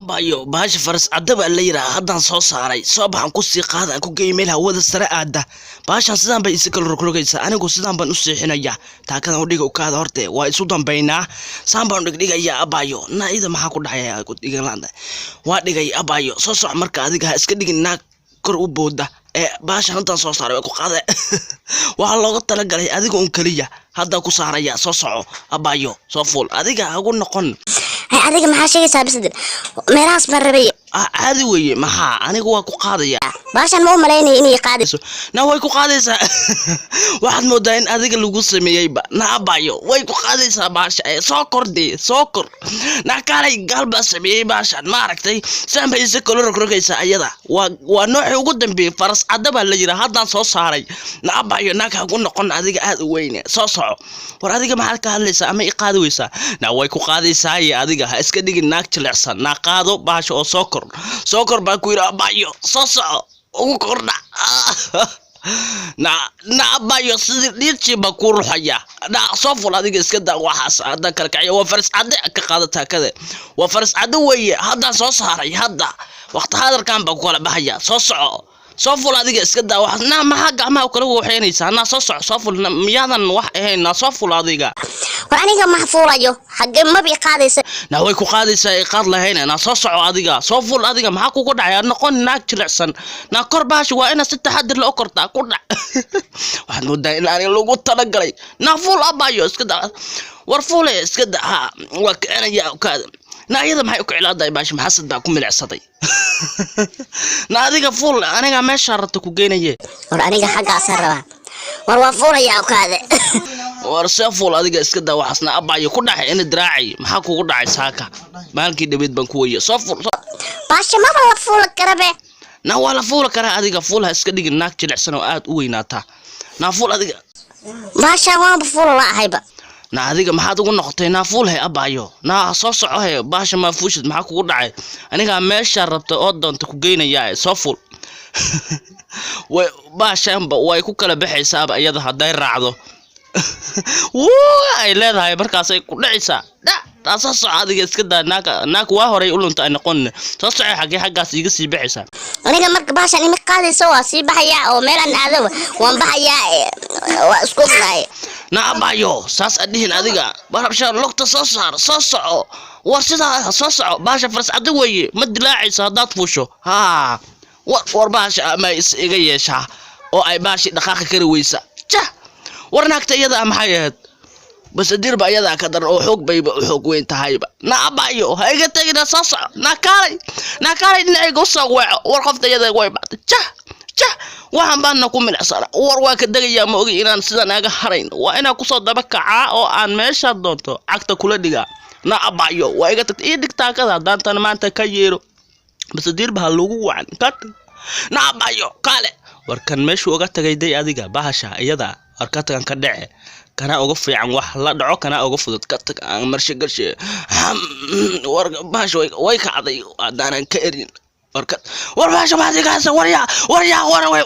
Bayo, bahasha faras cadda baa la yidhaha. Haddaan soo saaray, soo baxan kusii qaada, aan ku geey meel hawada sare aada. Bahashan sidaan bay isa kala rogrogaysaa. Anigu sidaan baan u seexinayaa. Taakadan u dhiga, ukaada horte waa isu dambaynaa. Saan baan u dhigdhigayaa, abayo. Naa ida maxaa ku dhacaya? Ku dhigan waa dhigay, abayo. Soo soc marka. Adiga ha iska dhigin naag kor u booda ee bahashan haddaan soo saaray way ku qaade. Waxaa looga talagalay adiga un keliya. Hadda ku saaraya, soo soco, abayo, soo fuul. Adiga hagu noqon. Hay, adiga maxaa sheegaysaa? Bisadir meelahaas baan rabay. Ah, caadi weeye. Maxaa? Aniga waa ku qaadaya. Baashan ma u malaynaya inay qaadi. Na way ku qaadaysaa. Waxaad moodaa in adiga lagu sameeyeyba. Na abayo, way ku qaadaysaa baasha ee soo kordhi, soo kor. Na kaalay, gaal baa sameeyey baashan, ma aragtay? Saan bay isa kala rogrogaysaa ayada. Waa noocii ugu dambeeyey. Faras cadda baa la yidhaa. Haddaan soo saaray. Na abayo, naag hagu noqon, adiga aad u weyne. Soo soco. War adiga maxaad ka hadlaysaa ama i qaadi weysaa? Na way ku qaadaysaaye, adiga ha iska dhigin naag jilicsan. Na qaado baasha oo soo kor, soo kor baan ku yidhi. Abayo, soo soco, ugu kordha. Na abayo, sidii dhiirjii baa kuu ruxaya. Na soo ful, adiga iska daa waxaas. Haddaan kala kaciyo, waa faras cadde. Ka qaada taakade, waa faras cadde weeye. Haddaan soo saaray, hadda waqti xaadirkan baa ku kala baxaya. Soo soco, soo ful, adiga iska daa waxaas. Na maxaa gacmaha kala waxeynaysaa? Na soo soco, soo ful. Miyaadan wax ahayn? Na soo ful adiga. War aniga ma fuulayo, xagge maba i qaadaysa. Na way ku qaadaysaa, ay qaad lahayn. Na soo soco adiga, soo ful. Adiga maxaa kugu dhacay? Ha noqon naag jilicsan. Na kor baasha, waa inaad si taxadir la u kortaa. Ku dhac. Waxaad moodaa in aniga lagu talagalay. Na fuul, abayo, iska daa. War fuule, iska daa. Ha, waa kicinaya kaada. Na iyada maxay u kicilaadahay baasha? Maxasad baa ku milicsaday. Na adiga fuul, aniga meeshaa rabta ku geynaye. War aniga xaggaasaan rabaa. War waa fuulayaa, okaade. War see fuul, adiga iska daa waxaasna. Abayo, ku dhacay ina diraacay. Maxaa kugu dhacay saaka? Maalinkii dhabeed baan ku weye. Soo fuul. Baasha maba la fuuli karabe. Na waa la fuuli karaa. Adiga fuul, ha iska dhigin naag jilicsan oo aad u weynaataa. Naa fuul adiga. Baashaan waanba fuula la ahayba. Na adiga maxaad ugu noqotay? Naa fuul he, abayo. Naa soo soco he. Baasha maa fuushid? Maxaa kugu dhacay? Anigaa meeshaa rabta oo doonta ku geynayaa. Soo fuul. Way baashaanba way ku kala baxaysaaba iyada. Hadday raacdo, wuu ay leedahay, markaasay ku dhacaysaa. Dha taa, soo soco, adiga iska daa. Naag naag waa horay u lunta ay noqon. Soo soco. Xaggee xaggaas iiga sii baxaysaa? Aniga marka baashaan ima qaadayso, waa sii baxayaa oo meelaan aadaba waan baxayaa. Waa isku ognahay. Na abayo, saas adhihin. Adiga barabsha lugta soo saar, soo soco. War sidaa soo soco. Baasha faras caddo weeye, ma dilaacayso haddaad fuusho. Haa, war baasha ama is iga yeeshaa oo ay baashi dhaqaaqi kari weysa. Jah, war naagta iyada ah maxay ahayd? Basadiirba iyadaa ka daran oo xoog bayba u xoog weyn tahayba. Na abayo, ha iga tegina, soo soco. Na kaalay, na kaalay, dhinacayga usoo weeco. War qofta iyada way bacday. Jah jah, waxaan baana ku milicsana. War waa ka degayaa. Ma ogi inaan sidan aga harayn. Waa inaan kusoo daba kacaa oo aan meeshaad doonto cagta kula dhigaa. Na abayo, waa iga tagta. Ii dhig taakada haddaan tan maanta ka yeero. Basadiirba ha lagu wacan ka tag. Na abayo, kaale. War kan meeshuu uga tagay day. Adiga bahasha iyada war ka tagan, ka dhece. Kana uga fiican wax la dhaco, kana uga fudud. Ka tag, aan marshe gashe. War bahasha way kacday haddaanan ka erin. War ka war bahasha maxaad iga haysa? War yaa, war yaa, war way.